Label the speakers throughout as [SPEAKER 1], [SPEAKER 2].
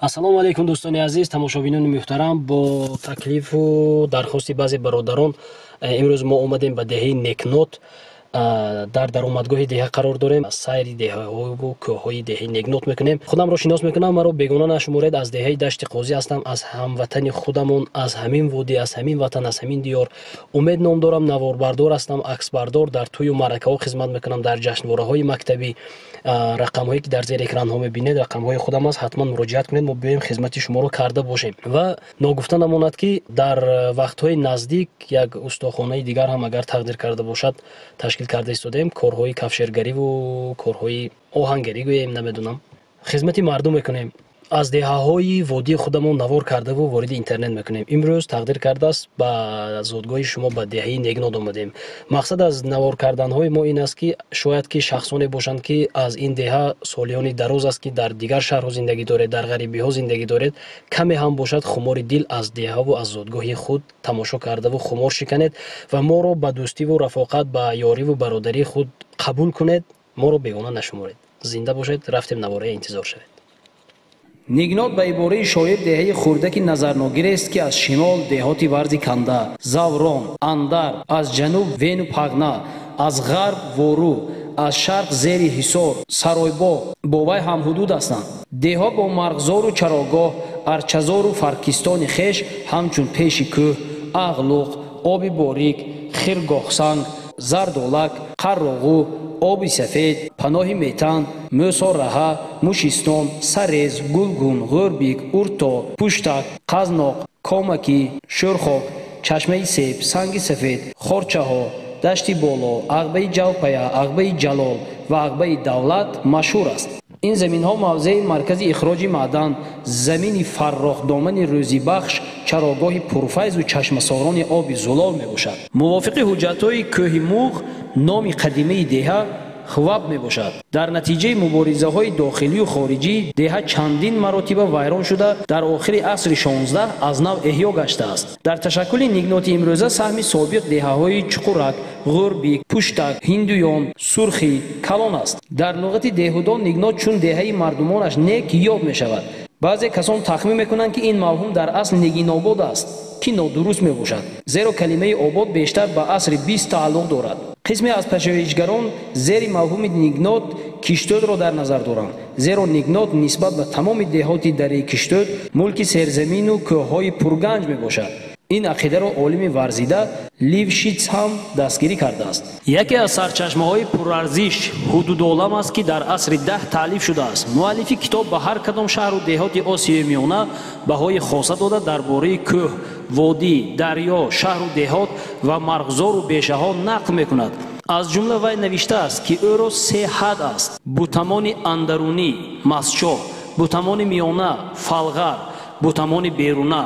[SPEAKER 1] Ассалому алайкум, дӯстони азиз, тамошобинони муҳтарам. Бо таклифу дархости баъзе бародарон имрӯз мо омадем ба деҳаи Некнот. Дар даромадгоҳи деҳа қарор дорем. Сайри деҳаҳову кӯҳҳои деҳаи Негнот мекунем. Худамро шинос мекунам, маро бегона нашуморед. Аз деҳаи Дашти Қозӣ ҳастам, аз ҳамватани худамон, аз ҳамин водӣ, аз ҳамин ватан, аз ҳамин диёр. Умед ном дорам, наворбардор ҳастам, аксбардор, дар тӯю маъракаҳо хизмат мекунам, дар ҷашнвораҳои мактабӣ. Рақамҳое ки дар зери экранҳо мебинед, рақамҳои худам аст. Ҳатман муроҷиат кунед, мо биёем хизмати шуморо карда бошем. Ва ногуфта намонад, ки дар вақтҳои наздик як устохонаи дигар ҳам, агар тақдир карда бошад, ташкил карда истодаем. Корҳои кафшергариву корҳои оҳангарӣ гӯем, намедонам, хизмати мардум мекунем. Аз деҳаҳои водии худамон навор кардаву вориди интернет мекунем. Имрӯз тақдир кардааст, ба зодгоҳи шумо, ба деҳаи Негнод омадем. Мақсад аз навор карданҳои мо ин аст, ки шояд ки шахсоне бошанд, ки аз ин деҳа солиёни дароз аст, ки дар дигар шаҳрҳо зиндагӣ доред, дар ғарибиҳо зиндагӣ доред, каме ҳам бошад хумори дил аз деҳаву аз зодгоҳи худ тамошо кардаву хумор шиканед ва моро ба дӯстиву рафоқат, ба ёриву бародарии худ қабул кунед, моро бегона нашуморед. Зинда бошед. Рафтем, навораи интизор шавед.
[SPEAKER 2] Нигнот ба ибораи шоир деҳаи хурдаки назарногирест, ки аз шимол деҳоти Варзи Канда, Заврон, Андар, аз ҷануб Вену Пағна, аз ғарб Вору, аз шарқ Зери Ҳисор, Саройбоғ бо вай ҳамҳудуд ҳастанд. Деҳа бо марғзору чарогоҳ, арчазору фаркистони хеш ҳамчун Пеши кӯҳ, Ағлуқ, Оби Борик, Хиргоҳсанг, Зардолак, Қарроғу, Оби Сафед, Паноҳи Метан, Мӯсораҳа, Мушистон, Сарез, Гулгун, Ғӯрбик, Урто, Пуштак, Қазноқ, Комакӣ, Шӯрхок, Чашмаи Себ, Санги Сафед, Хорчаҳо, Дашти Боло, Ағбаи Ҷавпая, Ағбаи Ҷалол ва Ағбаи Давлат машҳур аст. Ин заминҳо мавзеи маркази ихроҷи маъдан, замини фаррохдомани рӯзибахш, чарогоҳи пурфайзу чашмасорони оби зулол мебошад. Мувофиқи ҳуҷҷатҳои Кӯҳи Муғ, номи қадимаи деҳа Хваб мебошад. Дар натиҷаи муборизаҳои дохилию хориҷӣ деҳа чандин маротиба вайрон шуда, дар охири асри 16 аз нав эҳё гаштааст. Дар ташаккули Нигноти имрӯза саҳми собиқ деҳаҳои Чуқурак, Ғӯрбик, Пуштак, Ҳиндуён, Сурхӣ калон аст. Дар луғати деҳудон Нигнот чун деҳаи мардумонаш нек ёд мешавад. Баъзе касон тахмин мекунанд, ки ин мавҳум дар асл Нигинобод аст, ки нодуруст мебошад, зеро калимаи обод бештар ба асри 20 тааллуқ дорад. Қисме аз пажӯҳишгарон зери мавҳуми Нигнот Киштӯдро дар назар доранд, зеро Нигнот нисбат ба тамоми деҳоти дараи Киштӯд мулки серзамину кӯҳҳои пурганҷ мебошад. Ин ақидаро олими варзида Лившитс ҳам дастгирӣ кардааст. Яке аз сарчашмаҳои пурарзиш Ҳудудолам аст, ки дар асри 10 таълиф шудааст. Муаллифи китоб ба ҳар кадом шаҳру деҳоти Осиёи Миёна баҳои хоса дода, дар бораи кӯҳ, водӣ, дарё, шаҳру деҳот ва марғзору бешаҳо нақл мекунад. Аз ҷумла вай навиштааст, ки ӯро се ҳад аст: бутамони андарунӣ Масчоҳ, бутамони миёна Фалғар, бутамони беруна.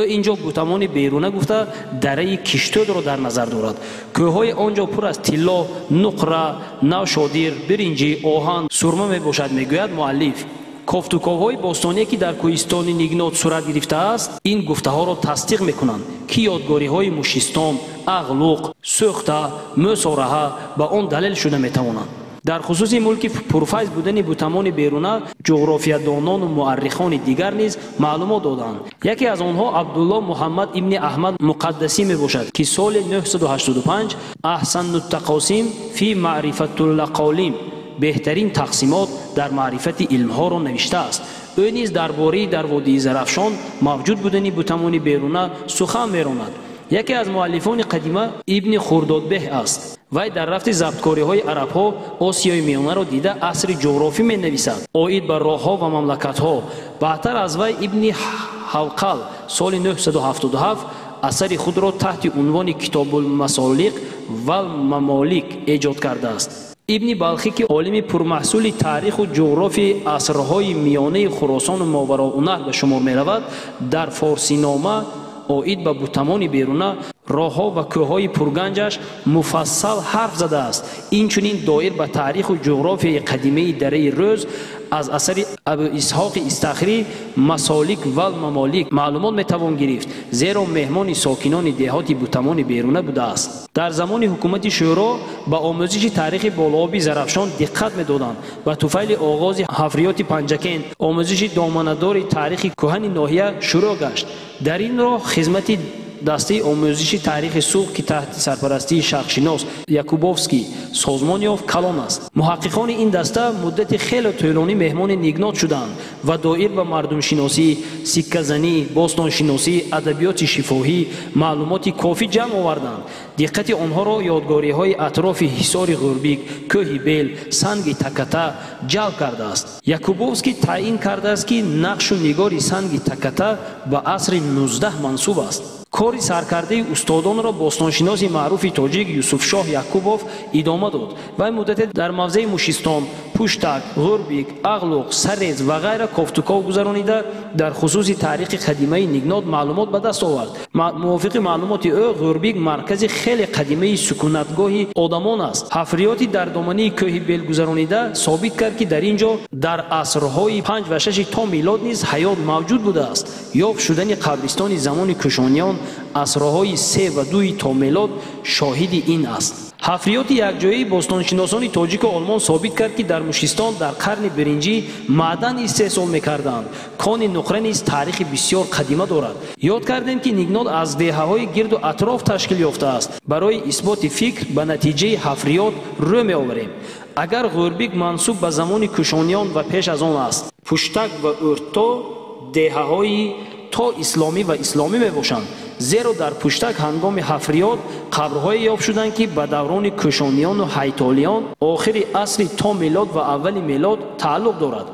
[SPEAKER 2] Ӯ ин ҷо бутамони беруна гуфта дараи Киштӯдро дар назар дорад. Кӯҳҳои он ҷо пур аз тилло, нуқра, навшодир, биринҷӣ, оҳан, сурма мебошад, мегӯяд муаллиф. Кофтуковҳои бостоние, ки дар кӯҳистони Нигнот сурат гирифтааст, ин гуфтаҳоро тасдиқ мекунанд, ки ёдгориҳои Мушистон, Ағлуқ, Сӯхта, Мӯсораҳа ба он далел шуда метавонанд. Дар хусуси мулки пурфайз будани бутамони беруна ҷуғрофиядонону муаррихони дигар низ маълумот доданд. Яке аз онҳо Абдулло Муҳаммад ибни Аҳмад Муқаддасӣ мебошад, ки соли 985 Аҳсануттақосим фи маърифатуллақолим, беҳтарин тақсимот дар маърифати илмҳоро навиштааст. Ӯ низ дар бораи дар водии Зарафшон мавҷуд будани бутамони беруна сухан меронад. Яке аз муаллифони қадима Ибни Хурдодбеҳ аст. Вай дар рафти забткориҳои арабҳо Осиёи Миёнаро дида, асри ҷуғрофӣ менависад оид ба роҳҳо ва мамлакатҳо. Баъдтар аз вай Ибни Ҳавқал соли 977 асари худро таҳти унвони Китобулмасолиқ валмамолик эҷод кардааст. Ибни Балхӣ, ки олими пурмаҳсули таъриху ҷуғрофии асрҳои миёнаи Хуросону Мовароуннаҳр ба шумор меравад, дар Форсинома оид ба бутамони беруна, роҳҳо ва кӯҳҳои пурганҷаш муфассал ҳарф задааст. Инчунин доир ба таъриху ҷуғрофияи қадимаи дараи Рӯз Аз асари Абу Исҳоқи Истахрӣ «Масолик вал мамолик» маълумот метавон гирифт, зеро меҳмони сокинони деҳоти Бутамони беруна будааст. Дар замони ҳукумати Шӯро ба омӯзиши таърихи болооби Зарафшон диққат медоданд. Ба туфайли оғози ҳафриёти Панҷакент омӯзиши доманадори таърихи кӯҳани ноҳия шурӯъ гашт. Дар ин роҳ хизмати дастаи омӯзиши таърихи Суғд, ки таҳти сарпарастии шарқшинос Якубовский созмон ёфт, калон аст. Муҳаққиқони ин даста муддати хеле тӯлонӣ меҳмони Нигнот шуданд ва доир ба мардумшиносӣ, сикказанӣ, бостоншиносӣ, адабиёти шифоҳӣ маълумоти кофӣ ҷамъ оварданд. Диққати онҳоро ёдгориҳои атрофи ҳисори Ғурбик, кӯҳи Бел, санги Таката ҷалб кардааст. Якубовский таъин кардааст, ки нақшу нигори санги Таката ба асри 19 мансуб аст. Кори саркардаи устодонро бостоншиноси маъруфи тоҷик Юсуфшоҳ Якубов идома дод. Вай муддате дар мавзеи Мушистон, Пуштак, Ғурбик, Ағлуқ, Сарез ва ғайра кофтуков гузаронида, дар хусуси таърихи қадимаи Нигнот маълумот ба даст овард. Мувофиқи маълумоти ӯ, Ғурбик маркази хеле қадимаи сукунатгоҳи одамон аст. Ҳафриёти дар домании кӯҳи Бел гузаронида собит кард, ки дар ин ҷо дар асрҳои 5 ва 6 то милод низ ҳаёт мавҷуд будааст. Ёфт шудани қабристони замони кӯшониён асрҳои 3 ва 2 то мелод шоҳиди ин аст. Ҳафриёти якҷояи бостоншиносони тоҷику олмон собит кард, ки дар Мушистон дар қарни биринҷӣ маъдан истеҳсол мекарданд. Кони нуқра низ таърихи бисёр қадима дорад. Ёд кардем, ки Нигнот аз деҳаҳои гирду атроф ташкил ёфтааст. Барои исботи фикр ба натиҷаи ҳафриёт рӯ меоварем. Агар Ғурбик мансуб ба замони кӯшониён ва пеш аз он аст, Пуштак ва Ӯрто деҳаҳои то исломӣ ва исломӣ мебошанд, зеро дар Пуштак ҳангоми ҳафриёт қабрҳое ёфт шуданд, ки ба даврони кӯшониёну ҳайтолиён охири асри то мелод ва аввали мелод тааллуқ дорад.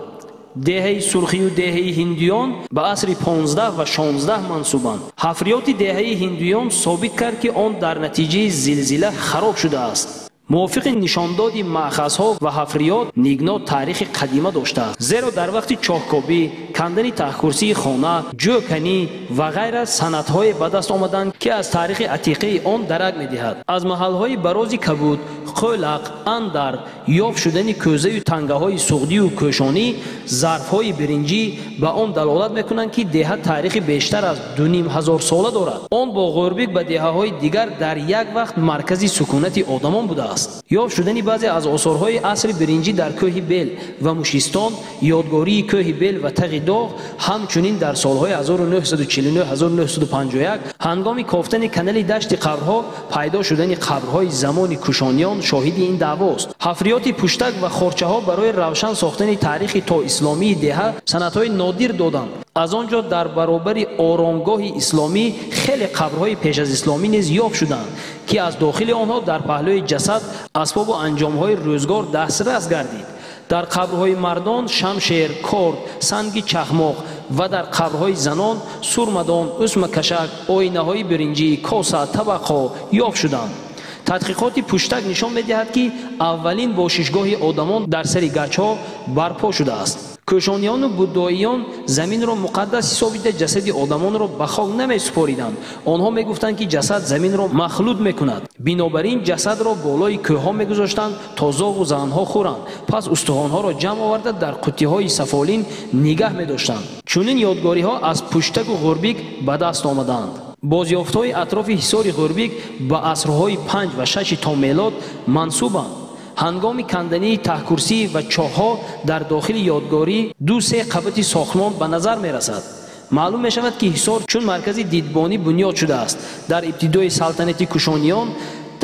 [SPEAKER 2] Деҳаи Сурхию деҳаи Ҳиндиён ба асри 15 ва 16 мансубанд. Ҳафриёти деҳаи Ҳиндиён собит кард, ки он дар натиҷаи зилзила хароб шудааст. Мувофиқи нишондоди маъхазҳо ва ҳафриёт, Нигнот таърихи қадима доштааст, зеро дар вақти чоҳкобӣ, кандани таҳкурсии хона, ҷӯканӣ ва ғайра санадҳое ба даст омаданд, ки аз таърихи атиқаи он дарак медиҳад. Аз маҳалҳои Барози Кабуд, Қӯлақ, Андар ёфт шудани кӯзаю тангаҳои суғдию кӯшонӣ, зарфҳои биринҷӣ ба он далолат мекунанд, ки деҳа таърихи бештар аз 2500 сола дорад. Он бо Ғурбик ба деҳаҳои дигар дар як вақт маркази сукунати одамон будааст. Ёфт шудани баъзе аз осорҳои асри биринҷӣ дар кӯҳи Бел ва Мушистон, ёдгории кӯҳи Бел ва Тағи Доғ, ҳамчунин дар солҳои 1949-1951 ҳангоми кофтани канали дашти қабрҳо пайдо шудани қабрҳои замони кӯшониён шоҳиди ин даъвост. Ҳафриёти Пуштак ва Хорчаҳо барои равшан сохтани таърихи то исломии деҳа санадҳои нодир доданд. Аз он ҷо дар баробари оромгоҳи исломӣ хеле қабрҳои пеш аз исломӣ низ ёфт шуданд, ки аз дохили онҳо дар паҳлӯи ҷасад асбобу анҷомҳои рӯзгор дастрас гардид. Дар қабрҳои мардон шамшер, корд, санги чахмоқ ва дар қабрҳои занон сурмадон, усмакашак, оинаҳои биринҷӣ, коса, табақҳо ёфт шуданд. Тадқиқоти Пуштак нишон медиҳад, ки аввалин бошишгоҳи одамон дар сари гачҳо барпо шудааст. Кӯшониёну буддоиён заминро муқаддас ҳисобида, ҷасади одамонро ба хок намесупориданд. Онҳо мегуфтанд, ки ҷасад заминро махлут мекунад. Бинобар ин ҷасадро болои кӯҳҳо мегузоштанд, то зоғу занҳо хӯранд. Пас устухонҳоро ҷамъ оварда дар қуттиҳои сафолин нигаҳ медоштанд. Чунин ёдгориҳо аз Пуштаку Ғурбик ба даст омадаанд. Бозёфтҳои атрофи ҳисори Ғурбик ба асрҳои 5 ва 6 то мелод мансубанд. Ҳангоми кандании таҳкурсӣ ва чоҳҳо дар дохили ёдгорӣ 2-3 қабати сохтмон ба назар мерасад. Маълум мешавад, ки ҳисор чун маркази дидбонӣ бунёд шудааст. Дар ибтидои салтанати кӯшониён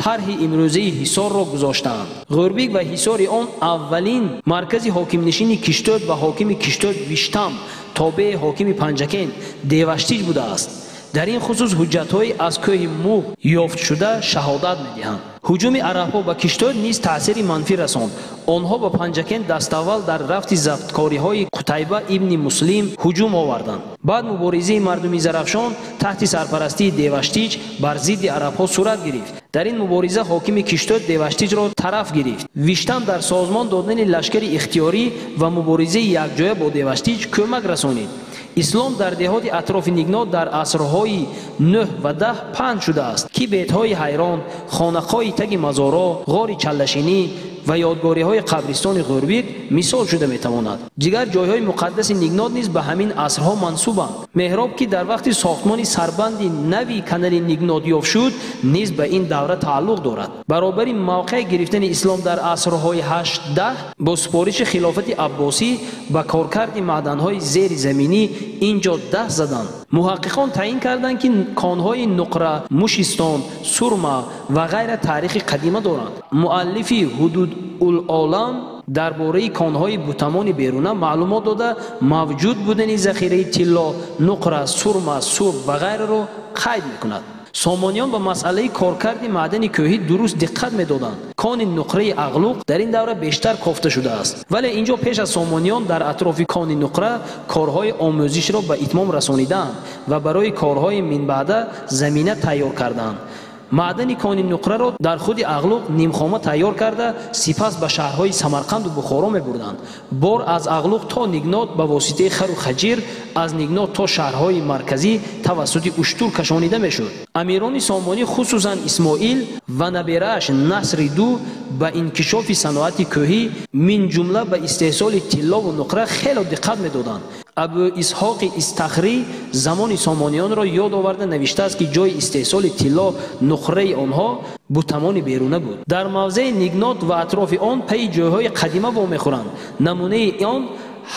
[SPEAKER 2] тарҳи имрӯзаи ҳисорро гузоштаанд. Ғурбик ва ҳисори он аввалин маркази ҳокимнишини Киштӯд ва ҳокими Киштӯд Виштам, тобеи ҳокими Панҷакент Деваштич будааст. Дар ин хусус ҳуҷҷатҳои аз кӯҳи Муғ ёфтшуда шаҳодат медиҳанд. Ҳуҷуми арабҳо ба Киштӯд низ таъсири манфӣ расонд. Онҳо ба Панҷакент даставвал дар рафти забткориҳои Қутайба ибни Муслим ҳуҷум оварданд. Баъд муборизаи мардуми Зарафшон таҳти сарпарастии Деваштич бар зидди арабҳо сурат гирифт. Дар ин мубориза ҳокими Киштӯд Деваштичро тараф гирифт. Виштам дар созмон додани лашкари ихтиёрӣ ва муборизаи якҷоя бо Деваштич кӯмак расонид. Ислом дар деҳоти атрофи Нигнот дар асрҳои 9 ва 10 паҳн шудааст, ки бетҳои ҳайрон, хонақои таги мазоро, ғори чаллашинӣ ва ёдгориҳои қабристони Ғурбик мисол шуда метавонад. Дигар ҷойҳои муқаддаси Нигнот низ ба ҳамин асрҳо мансубанд. Меҳроб, ки дар вақти сохтмони сарбанди нави канали Нигнот ёфт шуд, низ ба ин давра тааллуқ дорад. Баробари мавқеъ гирифтани ислом дар асрҳои 8-10 бо супориши хилофати аббосӣ ба коркарди маъданҳои зеризаминӣ ин ҷо даст заданд. Муҳаққиқон таъин карданд, ки конҳои нуқра, мушистон, сурма ва ғайра таърихи қадима доранд. Муаллифи Ҳудуд-ул-олам дар бораи конҳои бутамони беруна маълумот дода, мавҷуд будани захираи тилло, нуқра, сурма, сурб ва ғайраро қайд мекунад. Сомониён ба масъалаи коркарди маъдани кӯҳӣ дуруст диққат медоданд. Кони нуқраи Ағлуқ дар ин давра бештар кофта шудааст, вале ин ҷо пеш аз сомониён дар атрофи кони нуқра корҳои омӯзишро ба итмом расонидаанд ва барои корҳои минбаъда замина тайёр кардаанд. Маъдани кони нуқраро дар худи Ағлуқ нимхома тайёр карда, сипас ба шаҳрҳои Самарқанду Бухоро мебурданд. Бор аз Ағлуқ то Нигнот ба воситаи хару хаҷир, аз Нигнот то шаҳрҳои марказӣ тавассути уштур кашонида мешуд. Амирони сомонӣ, хусусан Исмоил ва наберааш Насри Ду, ба инкишофи саноати кӯҳӣ, минҷумла ба истеҳсоли тиллову нуқра хело диққат медоданд. Абу Исҳоқи Истахрӣ замони сомониёнро ёд оварда навиштааст, ки ҷои истеҳсоли тилло нуқраи онҳо бутамони беруна буд. Дар мавзеи Нигнот ва атрофи он пайи ҷойҳои қадима вомехӯранд. Намунаи он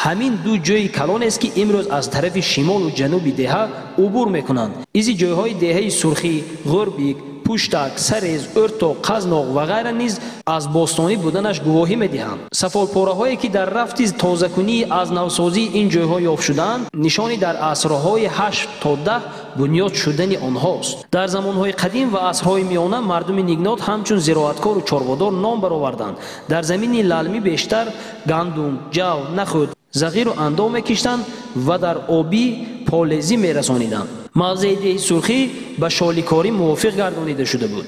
[SPEAKER 2] ҳамин ду ҷойи калонест, ки имрӯз аз тарафи шимолу ҷануби деҳа убур мекунанд. Изи ҷойҳои деҳаи Сурхӣ, Ғурбик, Пуштак, Сарез, Ӯрто, Қазноқ ва ғайра низ аз бостонӣ буданаш гувоҳӣ медиҳанд. Сафолпораҳое, ки дар рафти тозакунии аз навсозии ин ҷойҳо ёфт шудаанд, нишони дар асрҳои 8 то 10 бунёд шудани онҳост. Дар замонҳои қадим ва асрҳои миёна мардуми Нигнот ҳамчун зироаткору чорводор ном бароварданд. Дар замини лалмӣ бештар гандум, ҷав, нахӯд, зағиру андом мекиштанд ва дар обӣ полезӣ мерасониданд. Мавзеи деҳи Сурхӣ ба шоликорӣ мувофиқ гардонида шуда буд.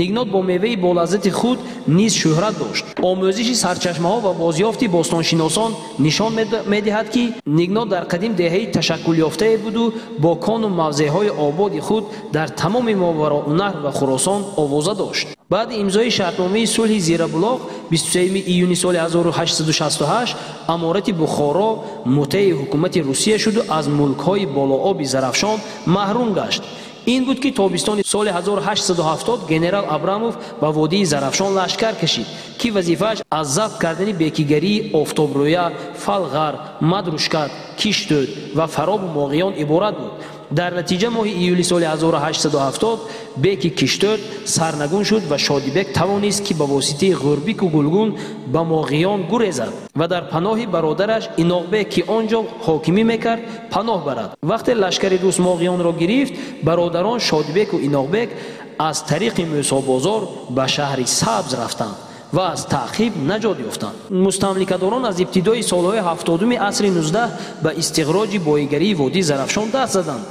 [SPEAKER 2] Нигнот бо меваи болаззати худ низ шӯҳрат дошт. Омӯзиши сарчашмаҳо ва бозёфти бостоншиносон нишон медиҳад, ки Нигнот дар қадим деҳаи ташаккулёфтае буду бо кону мавзеъҳои ободи худ дар тамоми Мовароуннаҳр ва Хуросон овоза дошт. Баъди имзои шартномаи сулҳи Зирабулоқ 23 июни соли 1868 аморати Бухоро мутеи ҳукумати Русия шуду аз мулкҳои болооби Зарафшон маҳрум гашт. Ин буд, ки тобистони соли 1870 генерал Абрамов ба водии Зарафшон лашкар кашид, ки вазифааш аз забт кардани бекигарии Офтобрӯя, Фалғар, Мадрушкат, Киштӯд ва Фаробу Моғиён иборат буд. Дар натиҷа моҳи июли соли 1870 беки Киштӯд сарнагун шуд ва Шодибек тавонист, ки ба воситаи Ғурбику Гулгун ба Моғиён гурезад ва дар паноҳи бародараш Иноғбек, ки он ҷо ҳокимӣ мекард, паноҳ барад. Вақте лашкари рус Моғиёнро гирифт, бародарон Шодибеку Иноғбек аз тариқи Мӯсобозор ба шаҳри Сабз рафтанд ва аз таъқиб наҷот ёфтанд. Мустамликадорон аз ибтидои солҳои 70-уми асри 19 ба истиғроҷи боигарии водии Зарафшон даст заданд.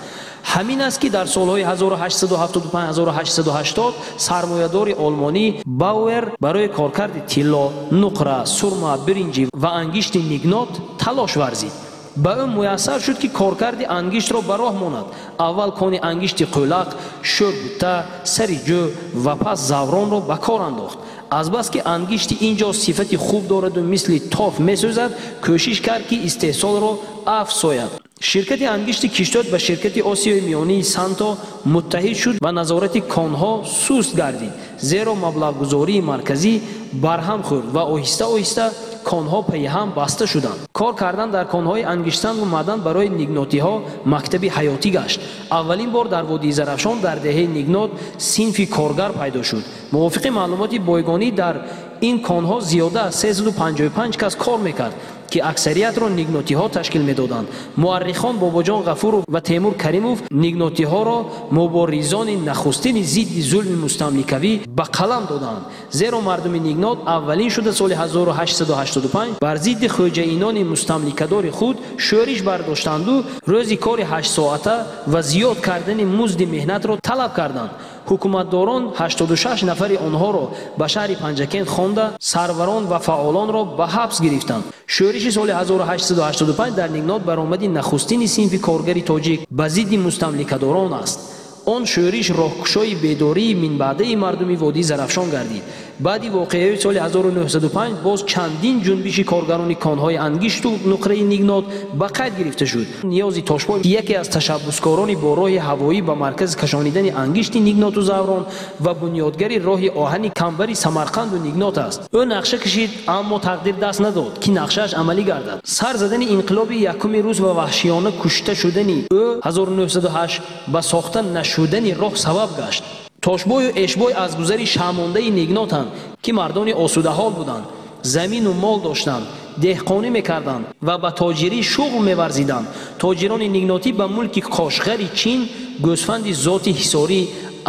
[SPEAKER 2] Ҳамин аст, ки дар солҳои 1875-1880 сармоядори олмонӣ Бауэр барои коркарди тилло, нуқра, сурма, биринҷӣ ва ангишти Нигнот талош варзид. Ба ӯ муяссар шуд, ки коркарди ангиштро ба роҳ монад. Аввал кони ангишти Қӯлақ, Шӯрбута, Сари ҷӯ ва пас Завронро ба кор андохт. Азбаски ангишти ин ҷо сифати хуб дораду мисли тоф месӯзад, кӯшиш кард, ки истеҳсолро афзояд. Ширкати ангишти Киштӯд ба ширкати Осиёи Миёнии Санто муттаҳид шуд ва назорати конҳо суст гардид, зеро маблағгузории марказӣ барҳам хӯрд ва оҳиста-оҳиста конҳо пайҳам баста шуданд. Кор кардан дар конҳои ангиштсангу маъдан барои нигнотиҳо мактаби ҳаётӣ гашт. Аввалин бор дар водии Зарафшон дар деҳаи Нигнот синфи коргар пайдо шуд. Мувофиқи маълумоти бойгонӣ, дар ин конҳо зиёда аз 355 кас кор мекард, ки аксариятро нигнотиҳо ташкил медоданд. Муаррихон Бобоҷон Ғафуров ва Темур Каримов нигнотиҳоро муборизони нахустини зидди зулми мустамликавӣ ба қалам доданд, зеро мардуми Нигнот аввалин шуда соли 1885 бар зидди хӯҷаинони мустамликадори худ шӯриш бардоштанду рӯзи кори 8соата ва зиёд кардани музди меҳнатро талаб карданд. Ҳукуматдорон 86 нафари онҳоро ба шаҳри Панҷакент хонда, сарварон ва фаъолонро ба ҳабс гирифтанд. Шӯриши соли 1885 дар Нигнот баромади нахустини синфи коргари тоҷик ба зидди мустамликадорон аст. Он шӯриш роҳкушои бедории минбаъдаи мардуми водии Зарафшон гардид. Баъди воқеаи соли 1905 боз чандин ҷунбиши коргарони конҳои ангишту нуқраи Нигнот ба қайд гирифта шуд. Ниёзи Тошбой, яке аз ташаббускорони бо роҳи ҳавоӣ ба марказ кашонидани ангишти Нигноту Заврон ва бунёдгари роҳи оҳани камбари Самарқанду Нигнот аст. Ӯ нақша кашид, аммо тақдир даст надод, ки нақшааш амалӣ гардад. Сар задани инқилоби якуми рус ва ваҳшиёна кушта шудани ӯ 1908 ба сохта нашудани роҳ сабаб гашт. Тошбою Эшбой аз гузари шаҳмондаи Нигнотанд, ки мардони осудаҳол буданд, замину мол доштанд, деҳқонӣ мекарданд ва ба тоҷирӣ шуғл меварзиданд. Тоҷирони нигнотӣ ба мулки Қошғари Чин гӯсфанди зоти ҳисорӣ,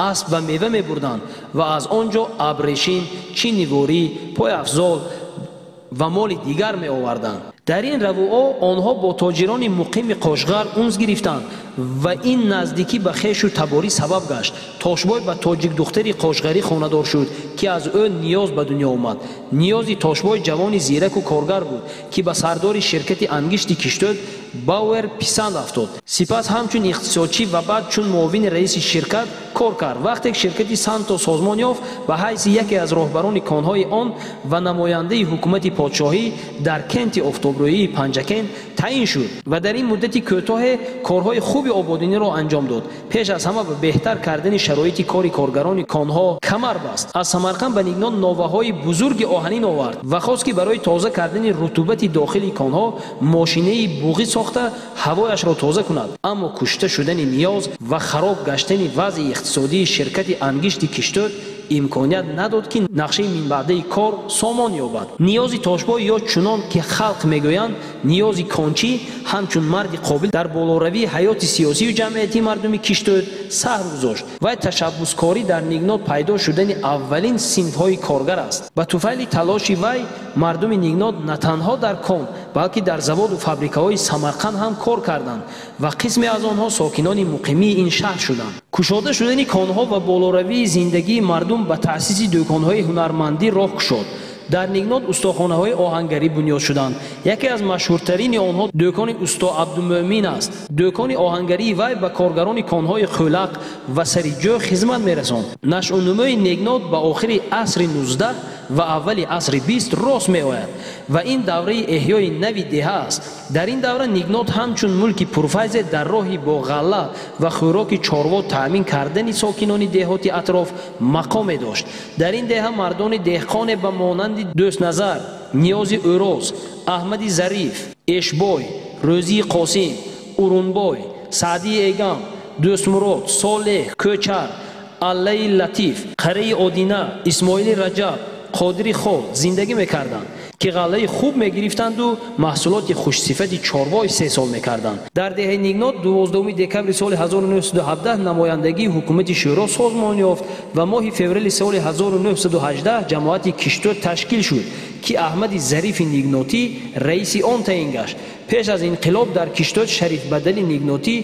[SPEAKER 2] асп ва мева мебурданд ва аз он ҷо абрешим, чиниворӣ, пойафзол ва моли дигар меоварданд. Дар ин равуо онҳо бо тоҷирони муқими Қошғар унс гирифтанд ва ин наздикӣ ба хешу таборӣ сабаб гашт. Тошбой ба тоҷикдухтари қошғарӣ хонадор шуд, ки аз ӯ Ниёз ба дунё омад. Ниёзи Тошбой ҷавони зираку коргар буд, ки ба сардори ширкати ангишти Киштӯд Бауэр писанд афтод. Сипас ҳамчун иқтисодчӣ ва баъд чун муовини раиси ширкат кор кард. Вақте ширкати Санто созмон ёфт, ба ҳайси яке аз роҳбарони конҳои он ва намояндаи ҳукумати подшоҳӣ дар кенти офтобрӯии Панҷакент таъин шуд ва дар ин муддати кӯтоҳе корҳои хуби ободиниро анҷом дод. Пеш аз ҳама ба беҳтар кардани шароити кори коргарони конҳо камар баст. Аз Самарқанд ба Нигнот новаҳои бузурги оҳанин овард ва хост, ки барои тоза кардани рутубати дохили конҳо мошинаи буғӣ сохта ҳавояшро тоза кунад. Аммо кушта шудани Ниёз ва хароб гаштани вазъи иқтисодии ширкати ангишти Киштӯд имконият надод, ки нақшаи минбаъдаи кор сомон ёбад. Ниёзи Тошбой ё чунон ки халқ мегӯянд, Ниёзи кончӣ, ҳамчун марди қобил дар болоравии ҳаёти сиёсию ҷамъиятии мардуми Киштӯд саҳм гузошт ва ташаббускорӣ дар Нигнот пайдо шудани аввалин синфҳои коргар аст. Ба туфайли талоши вай мардуми Нигнот на танҳо дар кон, балки дар заводу фабрикаҳои Самарқанд ҳам кор карданд ва қисме аз онҳо сокинони муқимии ин шаҳр шуданд. Кушода шудани конҳо ва болоравии зиндагии мардум ба таъсиси дӯконҳои ҳунармандӣ роҳ кушод. Дар Нигнот устохонаҳои оҳангарӣ бунёд шуданд. Яке аз машҳуртарини онҳо дӯкони усто Абдумӯмин аст. Дӯкони оҳангарии вай ба коргарони конҳои Хӯлақ ва Сариҷӯ хизмат мерасонд. Нашъунумӯи Нигнот ба охири асри 19 ва аввали асри 20 рост меояд ва ин давраи эҳёи нави деҳа аст. Дар ин давра Нигнот ҳамчун мулки пурфайзе дар роҳи бо ғалла ва хӯроки чорво таъмин кардани сокинони деҳоти атроф мақоме дошт. Дар ин деҳа мардони деҳқоне ба монанди Дӯстназар, Ниёзи Ӯроз, Аҳмади Зариф, Эшбой, Рӯзии Қосим, Урунбой, Саъдии Эгам, Дӯстмурод, Солеҳ, Кӯчар, Аллаи Латиф, Қараи Одина, Исмоили Раҷаб, Қодири Хол зиндагӣ мекарданд, ки ғаллаи хуб мегирифтанду маҳсулоти хушсифати чорво истеҳсол мекарданд. Дар деҳаи Нигнот 12 декабри соли 1917 намояндагии ҳукумати шӯро созмон ёфт ва моҳи феврали соли 1918 ҷамоати Киштӯд ташкил шуд, ки Аҳмади Зарифи Нигнотӣ раиси он таъин гашт. Пеш аз инқилоб дар Киштӯд Шарифбадали Нигнотӣ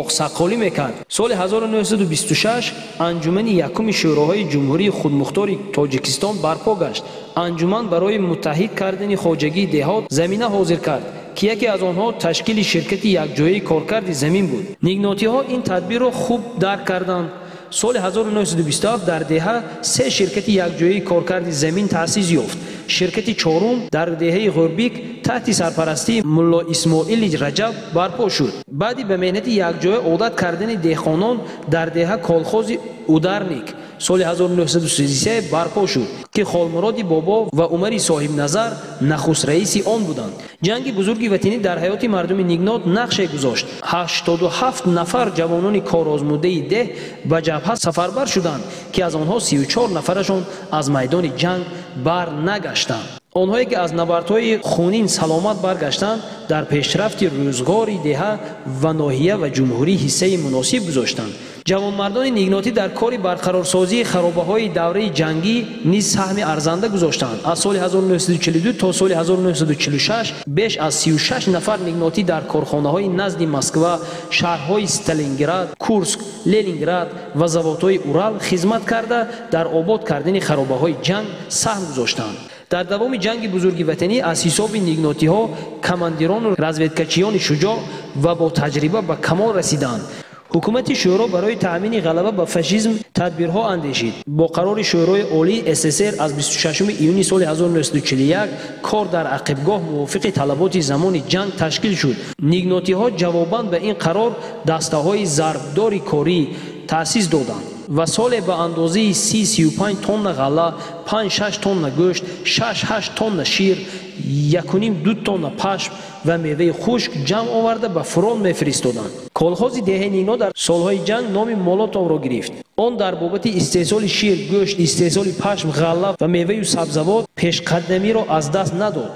[SPEAKER 2] оқсаққолӣ мекард. Соли 1926 анҷумани якуми шӯроҳои ҷумҳурии худмухтори Тоҷикистон барпо гашт. Анҷуман барои муттаҳид кардани хоҷагии деҳот замина ҳозир кард, ки яке аз онҳо ташкили ширкати якҷояи коркарди замин буд. Нигнотиҳо ин тадбирро хуб дарк карданд. Соли 1927 дар деҳа се ширкати якҷояи коркарди замин таъсис ёфт. Ширкати чорум дар деҳаи Ғурбик таҳти сарпарастии Мулло Исмоили Раҷаб барпо шуд. Баъди ба меҳнати якҷоя одат кардани деҳқонон дар деҳа колхози Ударник соли 1933 барпо шуд, ки Холмуроди Бобо ва Умари Соҳибназар нахуст раиси он буданд. Ҷанги бузурги ватанӣ дар ҳаёти мардуми Нигнот нақше гузошт. 87 нафар ҷавонони корозмудаи деҳ ба ҷабҳа сафарбар шуданд, ки аз онҳо 34 нафарашон аз майдони ҷанг бар нагаштанд. Онҳое ки аз набардҳои хунин саломат баргаштанд, дар пешрафти рӯзгори деҳа ва ноҳия ва ҷумҳурӣ ҳиссаи муносиб гузоштанд. Ҷавонмардони Нигнотӣ дар кори барқарорсозии харобаҳои давраи ҷангӣ низ саҳми арзанда гузоштанд. Аз соли 1942 то соли 1946 беш аз 36 нафар нигнотӣ дар корхонаҳои назди Москва, шаҳрҳои Сталинград, Курск, Ленинград ва заводҳои Урал хизмат карда, дар обод кардани харобаҳои ҷанг саҳм гузоштанд. Дар давоми ҷанги бузурги ватанӣ аз ҳисоби нигнотиҳо командирону разведкачиёни шуҷоъ ва бо таҷриба ба камол расиданд. Ҳукумати Шӯро барои таъмини ғалаба ба фашизм тадбирҳо андешид. Бо қарори Шӯрои Олии СССР аз 26 июни соли 1941 кор дар ақибгоҳ мувофиқи талаботи замони ҷанг ташкил шуд. Нигнотиҳо ҷавобан ба ин қарор дастаҳои зарбдори корӣ таъсис доданд ва соле ба андозаи 30-35 тонна ғалла, 5-6 тонна гӯшт, 6-8 тонна шир, 1,5-2 тонна пашм ва меваи хушк ҷамъ оварда ба фронт мефиристоданд. Колхози деҳаи Нигнот дар солҳои ҷанг номи Молотовро гирифт. Он дар бобати истеҳсоли шир, гӯшт, истеҳсоли пашм, ғалла ва меваю сабзавот пешқадамиро аз даст надод.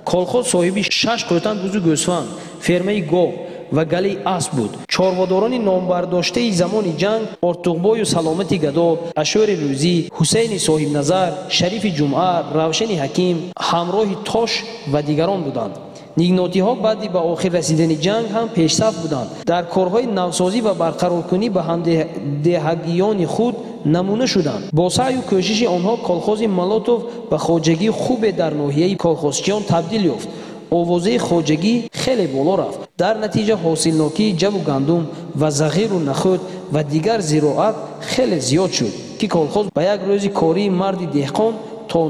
[SPEAKER 2] Колхоз соҳиби 6 қӯтан бузу гӯсфанд, фермаи гов ва галаи асп буд. Чорводорони номбардоштаи замони ҷанг Ортуқбою Саломати Гадо, Ашӯри Рӯзӣ, Ҳусейни Соҳибназар, Шарифи Ҷумъа, Равшани Ҳаким, ҳамроҳи Тош ва дигарон буданд. Нигнотиҳо баъди ба охир расидани ҷанг ҳам пешсаф буданд. Дар корҳои навсозӣ ва барқароркунӣ ба ҳамдеҳагиёни худ намуна шуданд. Бо саъю кӯшиши онҳо колхози Молотов ба хоҷагии хубе дар ноҳияи колхозчиён табдил ёфт. Овозаи хоҷагӣ хеле боло рафт. Дар натиҷа ҳосилнокии ҷаву гандум ва зағиру нахӯд ва дигар зироат хеле зиёд шуд, ки колхоз ба як рӯзи кории марди деҳқон то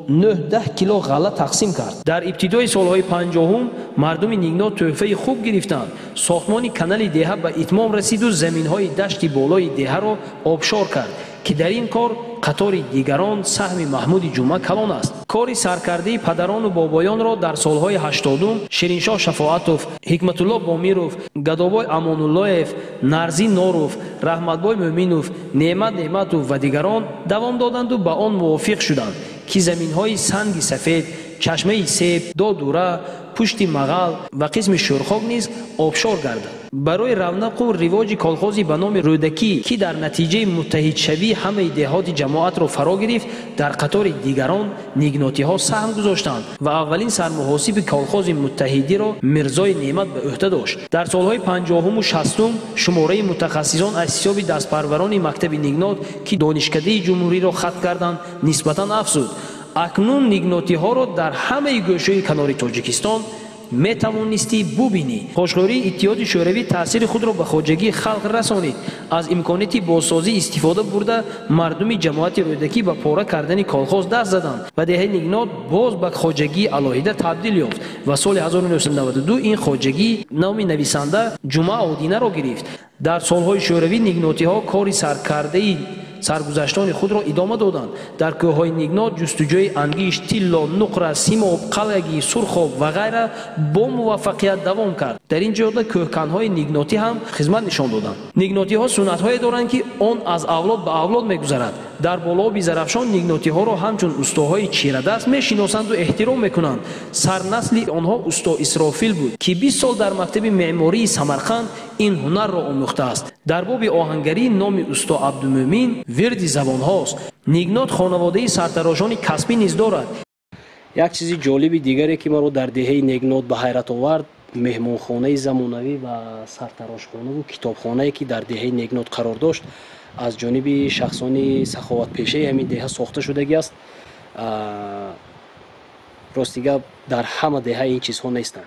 [SPEAKER 2] 9-10 кило ғалла тақсим кард. Дар ибтидои солҳои 50-ум мардуми Нигнот тӯҳфаи хуб гирифтанд. Сохтмони канали деҳа ба итмом расиду заминҳои дашти болои деҳаро обшор кард, ки дар ин кор қатори дигарон саҳми Маҳмуди Ҷумъа калон аст. Кори саркардаи падарону бобоёнро дар солҳои 80-ум Шириншоҳ Шафоатов, Ҳикматулло Бомиров, Гадобой Амонуллоев, Нарзӣ Норов, Раҳматбой Мӯминов, Неъмат Неъматов ва дигарон давом доданду ба он мувофиқ шуданд, ки заминҳои санги сафед, чашмаи себ, додура, пушти мағал ва қисми шӯрхок низ обшор гардад. Барои равнақу ривоҷи колхози ба номи Рӯдакӣ, ки дар натиҷаи муттаҳидшавии ҳамаи деҳоти ҷамоатро фаро гирифт, дар қатори дигарон нигнотиҳо саҳм гузоштанд ва аввалин сармуҳосиби колхози муттаҳидиро Мирзои Неъмат ба ӯҳда дошт. Дар солҳои 50-уму 60-ум шумораи мутахассисон аз ҳисоби дастпарварони мактаби Нигнот, ки донишкадаи ҷумҳуриро хат карданд, нисбатан афзуд. Акнун нигнотиҳоро дар ҳамаи гӯшаи канори Тоҷикистон метавонистӣ бубинӣ. Пошхӯрии Иттиҳоди Шӯравӣ таъсири худро ба хоҷагии халқ расонид. Аз имконияти бозсозӣ истифода бурда, мардуми ҷамоати Рӯдакӣ ба пора кардани колхоз даст заданд ва деҳаи Нигнот боз ба хоҷагии алоҳида табдил ёфт ва соли 1992 ин хоҷагӣ номи нависанда Ҷумъа Одинаро гирифт. Дар солҳои шӯравӣ нигнотиҳо кори саркардаи саргузаштони худро идома доданд. Дар кӯҳҳои Нигнот ҷустуҷӯи ангишт, тилло, нуқра, симоб, қалъагӣ, сурхоб ва ғайра бо муваффақият давом кард. Дар ин ҷода кӯҳканҳои нигнотӣ ҳам хизмат нишон доданд. Нигнотиҳо суннатҳое доранд, ки он аз авлод ба авлод мегузарад. Дар болооби Зарафшон нигнотиҳоро ҳамчун устоҳои чирадаст мешиносанду эҳтиром мекунанд. Сарнасли онҳо усто Исрофил буд, ки 20 сол дар мактаби меъмории Самарқанд ин ҳунарро омӯхтааст. Дар боби оҳангарӣ номи усто Абдумӯмин вирди забонҳост. Нигнот хонаводаи сартарошони касбӣ низ дорад.
[SPEAKER 1] Як чизи ҷолиби дигаре, ки маро дар деҳаи Нигнот ба ҳайрат овард, меҳмонхонаи замонавӣ ва сартарошхонаву китобхонае, ки дар деҳаи Нигнот қарор дошт, аз ҷониби шахсони саховатпешаи ҳамин деҳа сохта шудагӣ аст. Рости гап, дар ҳама деҳа ин чизҳо нестанд.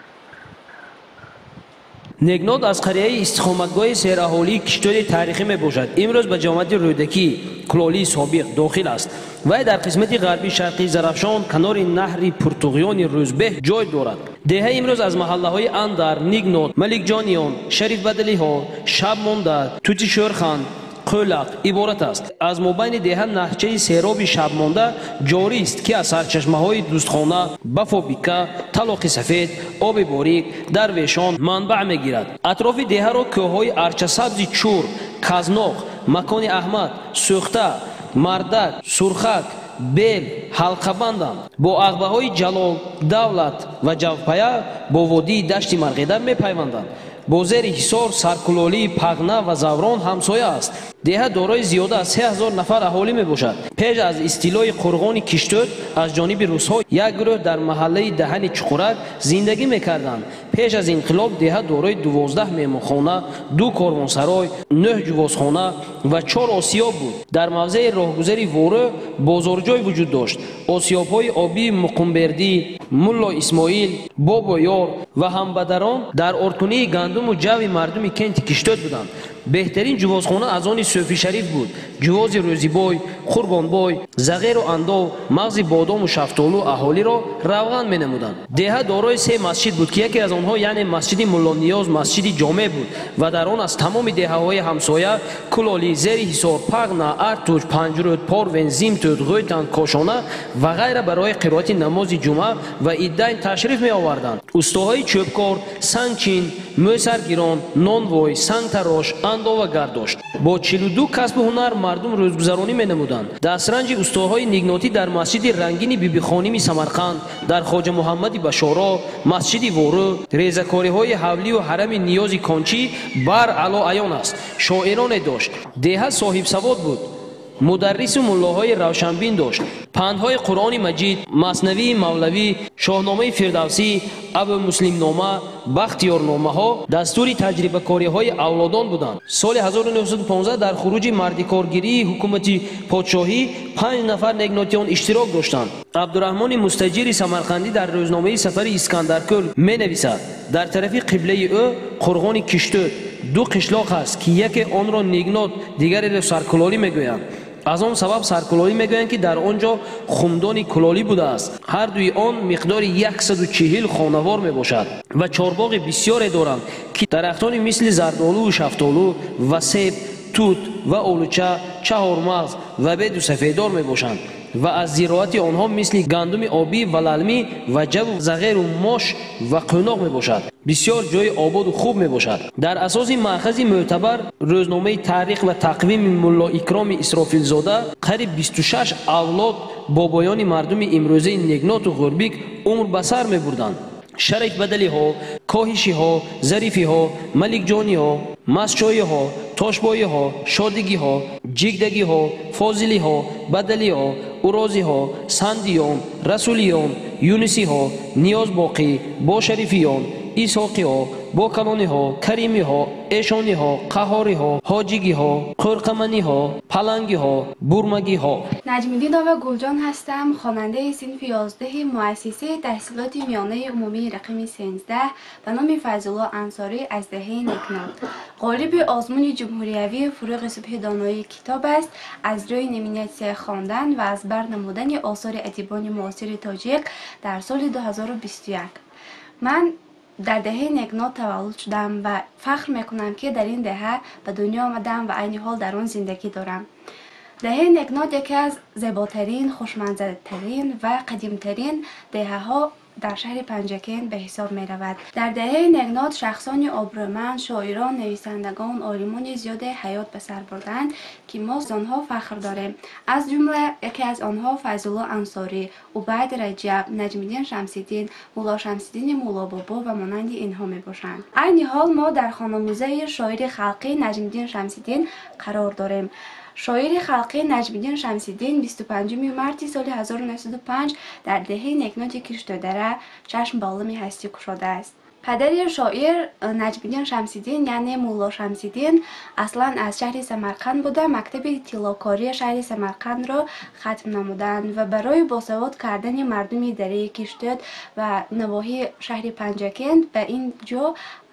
[SPEAKER 2] Нигнот аз қарияи истиқоматгоҳи сераҳолии киштори таърихӣ мебошад. Имрӯз ба ҷамоати Рӯдакӣ, Кулолии собиқ, дохил аст. Вай дар қисмати ғарбии шарқии Зарафшон канори наҳри Пуртуғёни Рӯзбеҳ ҷой дорад. Деҳа имрӯз аз маҳаллаҳои Андар, Нигнот, Маликҷониён, Шарифбадалиҳо, Шабмонда, Тути Шӯрхан, Қӯлақ иборат аст. Аз мобайни деҳа наҳчаи сероби шабмонда ҷорист, ки аз сарчашмаҳои Дӯстхона, Бафобика, Талоқи сафед, оби борик, Дарвешон манбаъ мегирад. Атрофи деҳаро кӯҳҳои арчасабзи Чур, Казноқ, Макони Аҳмад, Сӯхта, Мардак, Сурхак, Бел ҳалқабанданд. Бо ағбаҳои Ҷалол, Давлат ва Ҷавпая бо водии дашти Марғида мепайванданд. Бо зери Ҳисор, Саркулолӣ, Пағна ва Заврон ҳамсоя аст. Деҳа дорои зиёда аз 3000 нафар аҳолӣ мебошад. Пеш аз истилои қурғони Киштӯд аз ҷониби русҳо як гурӯҳ дар маҳаллаи Даҳани Чуқурак зиндагӣ мекарданд. Пеш аз инқилоб деҳа дорои 12 меҳмонхона, 2 корвонсарой, 9 ҷувозхона ва 4 осиёб буд. Дар мавзеи роҳгузари Ворӯ бозорҷой вуҷуд дошт. Осиёбҳои обии Муқумбердӣ, Мулло Исмоил, Бобоёр ва ҳамбадарон дар ордкунии гандуму ҷави мардуми кенти Киштӯд буданд. Беҳтарин ҷувозхона аз они Сӯфи Шариф буд. Ҷувози Рӯзибой, Қурбонбой, Зағеру Андов, мағзи бодому шафтолу аҳолиро равған менамуданд. Деҳа дорои се масҷид буд, ки яке аз онҳо, яъне масҷиди Муллониёз, масҷиди ҷомеъ буд ва дар он аз тамоми деҳаҳои ҳамсоя Кулолӣ, Зери Ҳисор, Пағна, Артуҷ, Панҷрӯд, Порвен, Зимтӯд, Ғӯйтан, Кошона ва ғайра барои қироати намози ҷумъа ва иддайн ташриф меоварданд. Устоҳои чӯбкор, сангчин, мӯсаргирон, нонвой, сангтарош, андова гардошт. Бо 42 касбу ҳунар мардум рӯзгузаронӣ менамуданд. Дастранҷи устоҳои Нигнотӣ дар масҷиди рангини Бибихоними Самарқанд, дар Хоҷа Муҳаммади Башоро, масҷиди Ворӯ, резакориҳои ҳавлию ҳарами Ниёзи Кончӣ бар аъло аён аст. Шоироне дошт. Деҳа соҳибсавод буд. Мударрису муллоҳои равшанбин дошт. Пандҳои Қуръони Маҷид, Маснавии Мавлавӣ, Шоҳномаи Фирдавсӣ, Абумуслимнома, Бахтиёрномаҳо дастури таҷрибакориҳои авлодон буданд. Соли 1915 дар хуруҷи мардикоргирии ҳукумати подшоҳӣ 5 нафар негнотиён иштирок доштанд. Абдураҳмони Мустаҷири Самарқандӣ дар рӯзномаи Сафари Искандаркӯл менависад: дар тарафи қиблаи ӯ қурғони Киштӯд ду қишлоқ ҳаст, ки яке онро Нигнот, дигареро Саркулолӣ мегӯянд. Аз он сабаб Саркулолӣ мегӯянд, ки дар он ҷо хумдони кулолӣ будааст. Ҳар дуи он миқдори 140 хонавор мебошад ва чорбоғи бисёре доранд, ки дарахтони мисли зардолуву шафтолу ва себ, тут ва олуча, чаҳормағз ва беду сафедор мебошанд ва аз зироати онҳо мисли гандуми обӣ ва лалмӣ ва ҷаву зағеру мош ва қӯноқ мебошад. Бисёр ҷои ободу хуб мебошад. Дар асоси маъхази мӯътабар рӯзномаи Таърих ва тақвими Мулло Икроми Исрофилзода қариб 26 авлод бобоёни мардуми имрӯзаи Негноту Ғурбик умр ба сар мебурданд. Шарифбадалиҳо, Коҳишиҳо, Зарифиҳо, Маликҷониҳо, Масчоиҳо, Тошбоиҳо, Шодигиҳо, Ҷигдагиҳо, Фозилиҳо, Бадалиҳо, Урозиҳо, Сандиён, Расулиён, Юнусиҳо, Ниёзбоқӣ, Бошарифиён, Исҳоқиҳо, Бокалониҳо, Каримиҳо, Эшониҳо, Қаҳориҳо, Ҳоҷигиҳо, Қӯрқаманиҳо, Палангиҳо, Бурмагиҳо.
[SPEAKER 3] Наҷмиддинова Гулҷон ҳастам, хонандаи синфи 11 муассисаи таҳсилоти миёнаи умумии рақами 13 ба номи Файзулло Ансорӣ аз деҳаи Некнот. Ғолиби озмуни ҷумҳуриявии Фурӯғи субҳи доноии китоб аст аз рӯи номинатсияи хондан ва аз бар намудани осори адибони муосири тоҷик дар соли 2021. Ман дар деҳаи Некнот таваллуд шудам ва фахр мекунам, ки дар ин деҳа ба дунё омадам ва айни ҳол дар он зиндагӣ дорам. Деҳаи Некнот яке аз зеботарин, хушманзаратарин ва қадимтарин деҳаҳо дар шаҳри Панҷакент ба ҳисоб меравад. Дар деҳаи Негнот шахсони обрӯманд, шоирон, нависандагон, олимони зиёде ҳаёт ба сар бурданд, ки мо аз онҳо фахр дорем. Аз ҷумла яке аз онҳо Файзулло Ансорӣ, Убайд Раҷаб, Наҷмиддин Шамсиддин, Мулло Шамсиддини Муллобобо ва монанди инҳо мебошанд. Айни ҳол мо дар хонамузеи шоири халқӣ Наҷмиддин Шамсиддин қарор дорем. Шоири халқӣ Наҷмиддин Шамсиддин 25 марти соли 1905 дар деҳаи Некноти Киштӯдара чашм ба олами ҳастӣ кушодааст. Падари шоир Наҷмиддин Шамсиддин, яъне Мулло Шамсиддин, аслан аз шаҳри Самарқанд буда, мактаби тиллокории шаҳри Самарқандро хатм намуданд ва барои босавод кардани мардуми дараи Киштӯд ва навоҳии шаҳри Панҷакент ба ин ҷо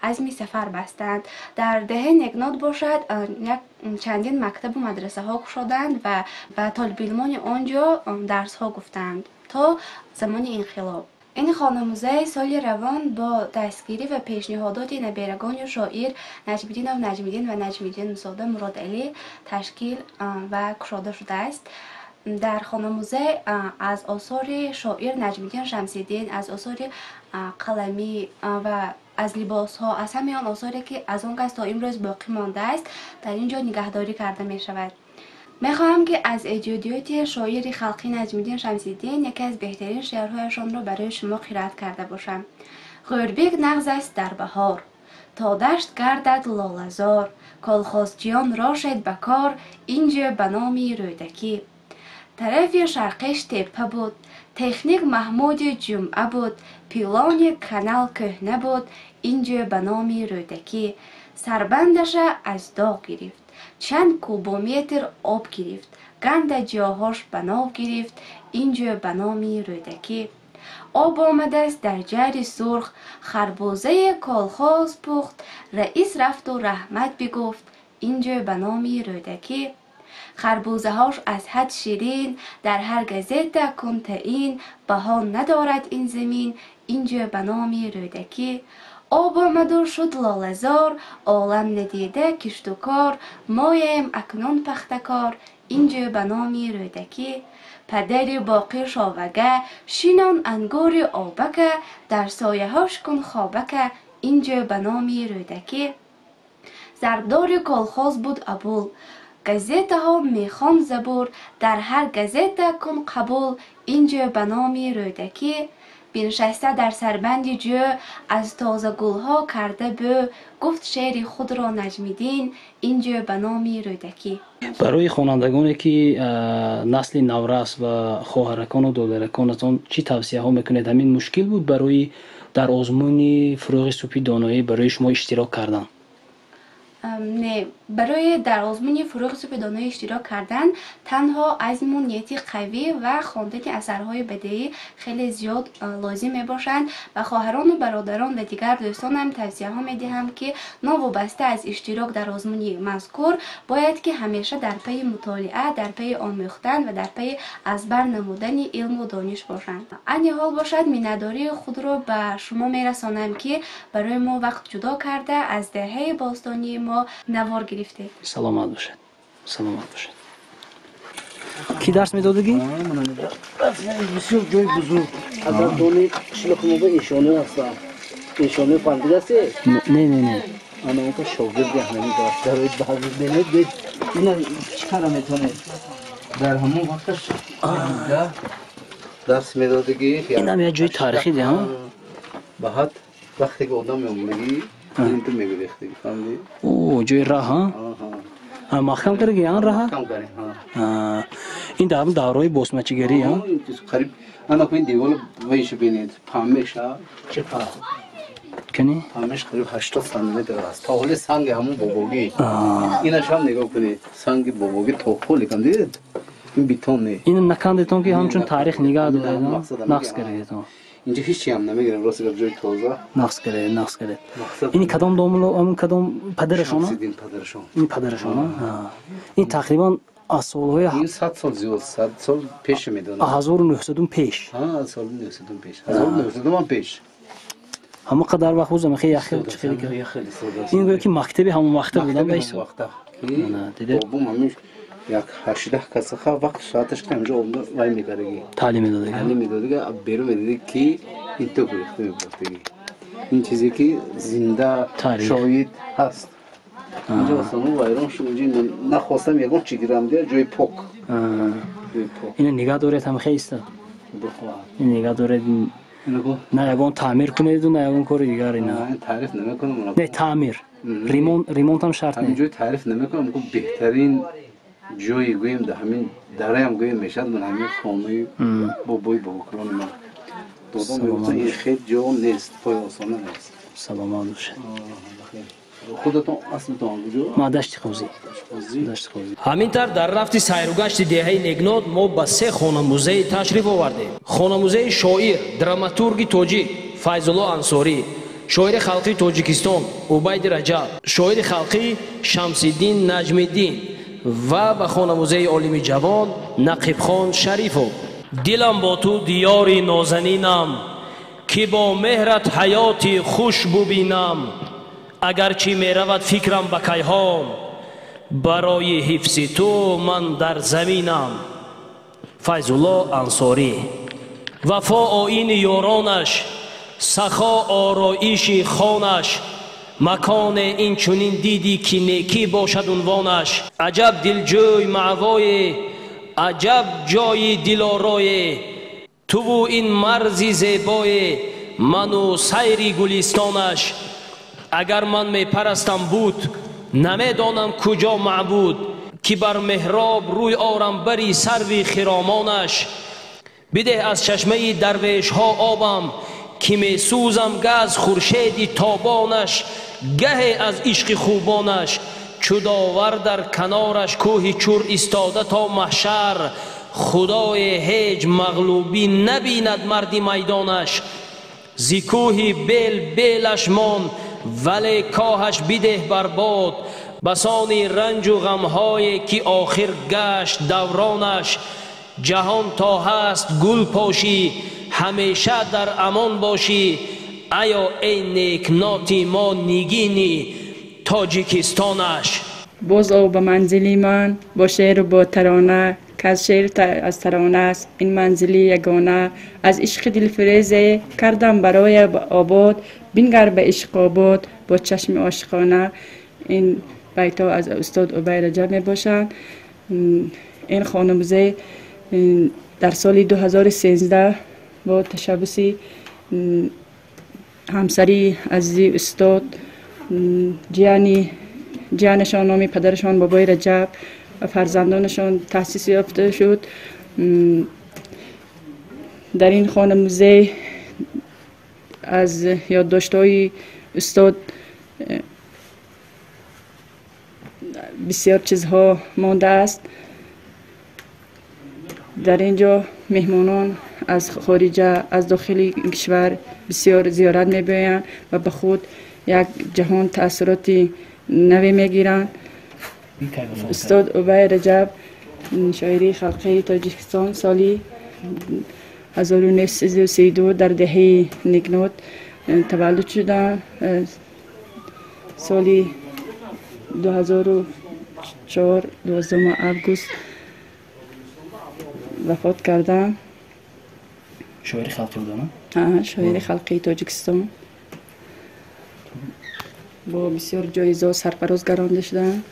[SPEAKER 3] азми сафар бастанд. Дар деҳаи Некнот бошад, як чандин мактабу мадрасаҳо кушоданд ва ба толибилмони он ҷо дарсҳо гуфтанд то замони инқилоб. Ин хонамузей соли равон бо дастгирӣ ва пешниҳодоти наберагони шоир Наҷмиддинов Наҷмиддин ва Наҷмиддинзода Муродалӣ ташкил ва кушода шудааст. Дар хонамузей аз осори шоир Наҷмиддин Шамсиддин, аз осори қаламӣ ва аз либосҳо, аз ҳамаи он осоре, ки аз он кас то имрӯз боқӣ мондааст, дар ин ҷо нигаҳдорӣ карда мешавад. Мехоҳам, ки аз эҷодиёти шоири халқӣ Наҷмиддин Шамсиддин яке аз беҳтарин шеърҳояшонро барои шумо қироат карда бошам. Ғӯрбик нағз аст дар баҳор, то дашт гардад лолазор, колхозчиён рошед ба кор, ин ҷо ба номи Рӯдакӣ. Тарафи шарқиш теппа буд, техник Маҳмуди Ҷумъа буд, пилони канал кӯҳна буд, ин ҷо ба номи Рӯдакӣ. Сарбандаша аз доғ гирифт, чанд кубометр об гирифт, ганда ҷоҳош ба нов гирифт, ин ҷо ба номи Рӯдакӣ. Об омадааст дар ҷари сурх, харбузаи колхоз пухт, раис рафту раҳмат бигуфт, Инҷо ба номи Рӯдакӣ. Харбузаҳош аз ҳад ширин, дар ҳар газета кун таъин, баҳо надорад ин замин, инҷо ба номи Рӯдакӣ. Об омаду шуд лолазор, олам надида кишту кор, моем акнун пахтакор, инҷо ба номи Рӯдакӣ. Падари Боқир шовага, шинон ангури обака, дар сояҳош кун хобака, инҷо ба номи Рӯдакӣ. Зарбдори колхоз буд Абул, газетаҳо мехон забур, дар ҳар газета кун қабул, инҷо ба номи Рӯдакӣ. Биншаста дар сарбанди ҷӯ, аз тозагулҳо карда бӯ, гуфт шеъри худро Наҷмиддин, инҷо ба номи Рӯдакӣ.
[SPEAKER 1] Барои хонандагоне ки насли наврас ва хоҳаракону додараконатон чӣ тавсияҳо мекунед? Ҳамин мушкил буд барои дар озмуни Фурӯғи субҳи доноӣ барои шумо иштирок кардан?
[SPEAKER 3] Не, барои дар озмуни Фурӯғи субҳи доноӣ иштирок кардан танҳо азму нияти қавӣ ва хондани асарҳои бадеӣ хеле зиёд лозим мебошанд. Ба хоҳарону бародарон ва дигар дӯстонам тавсияҳо медиҳам, ки новобаста аз иштирок дар озмуни мазкур бояд ки ҳамеша дар пайи мутолиа, дар пайи омӯхтан ва дар пайи аз бар намудани илму дониш бошанд. Айни ҳол бошад, миннатдории худро ба шумо мерасонам, ки барои мо вақт ҷудо карда аз деҳаи бостонии мо навор гирифтед.
[SPEAKER 1] Саломат бошед, саломат бошед. Кӣ дарс медодагӣ?
[SPEAKER 4] Бисёр ҷои бузург. Агар дони қишлоқи эшони ҳастам. Эшони фаҳмидасе?
[SPEAKER 1] Не, не, не.
[SPEAKER 4] Ана онка шогирди ҳамин дарс дарои баъзе бинед, ина чӣ кара метавонед? Дар ҳамон вақташ дарс медодагӣ.
[SPEAKER 1] Инам як ҷои таърихӣ де, ҳа?
[SPEAKER 4] Баъд вақте ки одам меомадагӣ, ин ту мегирифтагӣ, фаҳмидӣ?
[SPEAKER 1] О, ҷои раҳ, ҳа? Маҳкам кардаги, ан раҳа?
[SPEAKER 4] Маҳкам карда, ҳа.
[SPEAKER 1] Ин дар давраҳои босмачигарӣ, ҳа?
[SPEAKER 4] Қариб ана ин девол вайша бинед, памеша чӣ па?
[SPEAKER 1] Кани?
[SPEAKER 4] Памеш қариб 80 сантиметр аст. То ҳоли санги ҳамон бобогӣ. Инаш ҳам нигоҳ кунед, санги бобогӣ то ҳоли кам дидед? Ин бетон не.
[SPEAKER 1] Ин накандетон ки ҳамчун таърих нигаҳ доред, нақс кардетон.
[SPEAKER 4] Инҷа ҳеч ҳам намегирам, рост гап, ҷои тоза.
[SPEAKER 1] Нақс кардед, нақс кардед. Ин кадом домло, ҳамон кадом падарашон?
[SPEAKER 4] Шамсиддин падарашон.
[SPEAKER 1] Ин падарашон, ин тақрибан аз солҳои
[SPEAKER 4] ин 100 сол зиёд, 100 сол пеш медонам.
[SPEAKER 1] 1900 пеш.
[SPEAKER 4] Ҳа, соли 900 пеш. 1900 ҳам пеш.
[SPEAKER 1] Ҳама қадар вақт бузам, хеле яхел чӣ хеле ин гӯё ки мактаби ҳамон вақта будан ба ҳисоб.
[SPEAKER 4] Вақта. Бобом ҳамин як 18 касаха вақт соаташ ки ҳамҷо вай мекардагӣ.
[SPEAKER 1] Таълим медодагӣ.
[SPEAKER 4] Таълим медодагӣ, берун медодагӣ ки ин то гурехта мебурдагӣ. Ин чизе ки зинда шоҳид ҳаст. Инҷо аслан вайрон шуд, инҷо нахостам ягон чӣ гирам, дия ҷои пок.
[SPEAKER 1] Ина нигаҳ доред ҳам хеста. Ин нигаҳ доред, на ягон таъмир кунеду, на ягон кори дигар ина.
[SPEAKER 4] Таъриф намекунам.
[SPEAKER 1] Не, таъмир. Ремонтам шарт не.
[SPEAKER 4] Ҳамин ҷои таъриф намекунам, беҳтарин ҷои гӯем дар ҳамин дараям гӯем мешавад, ман ҳамин хонаи бобои бобокалони ман. Додам мегуфтанд ин хел ҷо нест, пои осона нест.
[SPEAKER 1] Саломат бошед.
[SPEAKER 4] Худатон аслтон куҷо?
[SPEAKER 1] Ман Дашти Қозӣ. Дашти Қозӣ.
[SPEAKER 2] Ҳамин тавр дар рафти сайругашти деҳаи Негнот мо ба се хонамузей ташриф овардем. Хонамузеи шоир, драматурги тоҷик Файзулло Ансорӣ, шоири халқии Тоҷикистон Убайди Раҷаб, шоири халқӣ Шамсиддин Наҷмиддин ва ба хонамузеи олими ҷавон Нақибхон Шарифов. Дилам бо ту диёри нозанинам, ки бо меҳрат ҳаёти хуш бубинам. Агарчи меравад фикрам ба кайҳон, барои ҳифзи ту ман дар заминам. Файзулло Ансорӣ. Вафо оини ёронаш, сахо ороиши хонаш, маконе ин чунин дидӣ ки некӣ бошад унвонаш. Аҷаб дилҷӯй маъвое, аҷаб ҷои дилорое, туву ин марзи зебое, ману сайри гулистонаш. Агар ман мепарастам буд, намедонам куҷо маъбуд, ки бар меҳроб рӯй орам бари сарви хиромонаш. Бидеҳ аз чашмаи дарвешҳо обам, ки месӯзам газ хуршеди тобонаш. Гаҳе аз ишқи хубонаш, чу довар дар канораш кӯҳи чур истода то маҳшар. Худое ҳеҷ мағлубӣ набинад марди майдонаш. Зи кӯҳи бел белаш мон, вале коҳаш бидеҳ бар бод. Басони ранҷу ғамҳое ки охир гашт давронаш, ҷаҳон то ҳаст гул пошӣ, ҳамеша дар амон бошӣ. Аё эй Некноти мо, нигини Тоҷикистонаш.
[SPEAKER 5] Боз о ба манзили ман бо шеъру бо тарона, ки аз шеър аз тарона аст ин манзили ягона. Аз ишқи дилфирезе кардам барои обод, бингар ба ишқ обод бо чашми ошиқона. Ин байтҳо аз устод Убай Раҷаб мебошанд. Ин хонамузей дар соли 2013 бо ташаббуси ҳамсари азизи устод, ҷиянашон номи падарашон Бобои Раҷаб ва фарзандонашон таъсис ёфта шуд. Дар ин хонамузей аз ёддоштҳои устод бисёр чизҳо мондааст. Дар ин ҷо меҳмонон аз хориҷа, аз дохили кишвар бисёр зиёрат мебиёянд ва ба худ як ҷаҳон таассуроти наве мегиранд. Устод Убай Раҷаб, шоири халқии Тоҷикистон, соли 1932 дар деҳаи Некнот таваллуд шуданд. Соли 2004 12 август вафот карданд.
[SPEAKER 1] Шоири халқӣ буданд?
[SPEAKER 5] Шоири халқии Тоҷикистон. Бо бисёр ҷоизаҳо сарфароз гаронда шуданд.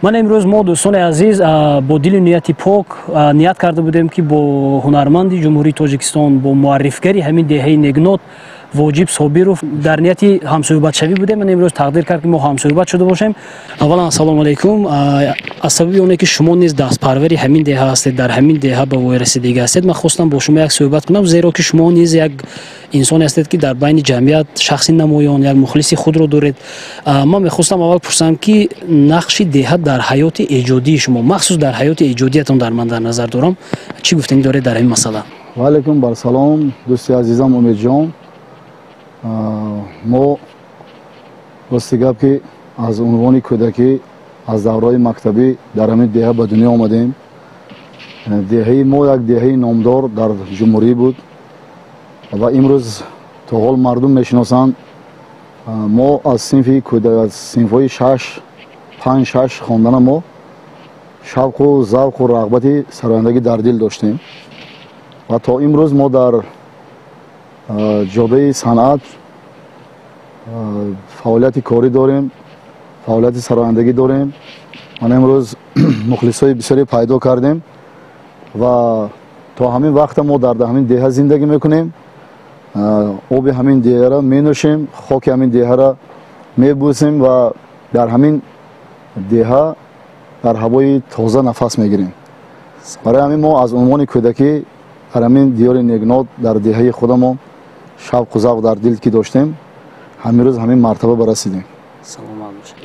[SPEAKER 1] Ман имрӯз мо, дӯстони азиз, бо дилу нияти пок ният карда будем, ки бо ҳунарманди Ҷумҳурии Тоҷикистон, бо муаррифгари ҳамин деҳаи Негнот, Воҷиб Собиров, дар нияти ҳамсӯҳбатшавӣ будем. Ман имрӯз тақдир кард, ки мо ҳамсӯҳбат шуда бошем. Аввалан, ассалому алайкум. Аз сабаби оне ки шумо низ дастпарвари ҳамин деҳа ҳастед, дар ҳамин деҳа ба воя расидагӣ ҳастед, ман хостам бо шумо як суҳбат кунам, зеро ки шумо низ як инсоне ҳастед, ки дар байни ҷамъият шахси намоён, як мухлиси худро доред. Ман мехостам аввал пурсам, ки нақши деҳа дар ҳаёти эҷодии шумо, махсус дар ҳаёти эҷодиятон дар ман дар назар дорам, чӣ гуфтанӣ доред дар ҳамин масъала?
[SPEAKER 6] Ваалайкум барсалом, дӯсти азизам Умедҷон. Мо, рости гап, ки аз унвони кӯдакӣ, аз давраҳои мактабӣ дар ҳамин деҳа ба дунё омадем. Деҳаи мо як деҳаи номдор дар ҷумҳурӣ буд ва имрӯз то ҳол мардум мешиносанд. Мо аз синфи кӯдак, аз синфҳои шаш, панҷ, шаш хондана мо шавқу завқу рағбати сарояндагӣ дар дил доштем ва то имрӯз мо дар ҷодаи санъат фаъолияти корӣ дорем, фаъолияти сарояндагӣ дорем. Ман имрӯз мухлисҳои бисёре пайдо кардем ва то ҳамин вақта мо дар ҳамин деҳа зиндагӣ мекунем, оби ҳамин деҳаро менӯшем, хоки ҳамин деҳаро мебӯсем ва дар ҳамин деҳа дар ҳавои тоза нафас мегирем. Барои ҳамин мо аз унвони кӯдакӣ дар ҳамин диёри Негнот, дар деҳаи худамон шавқу завқ дар дил ки доштем, ҳамин рӯз ҳамин мартаба барасидем.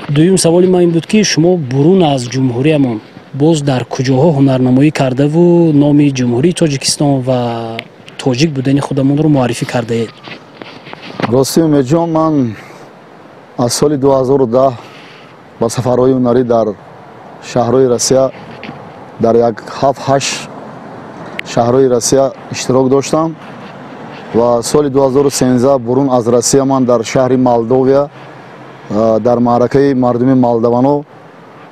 [SPEAKER 1] Дуюм саволи ман ин буд, ки шумо бурун аз ҷумҳуриямон боз дар куҷоҳо ҳунарнамоӣ кардаву номи Ҷумҳурии Тоҷикистон ва тоҷик будани худамонро муаррифӣ кардаед?
[SPEAKER 6] Рости, Умедҷон, ман аз соли 2010 ба сафарҳои ҳунарӣ дар шаҳрҳои Россия, дар як ҳафт ҳашт шаҳрҳои Россия иштирок доштам ва соли 2013 бурун аз Россия ман дар шаҳри Молдовия, дар маъракаи мардуми молдавано,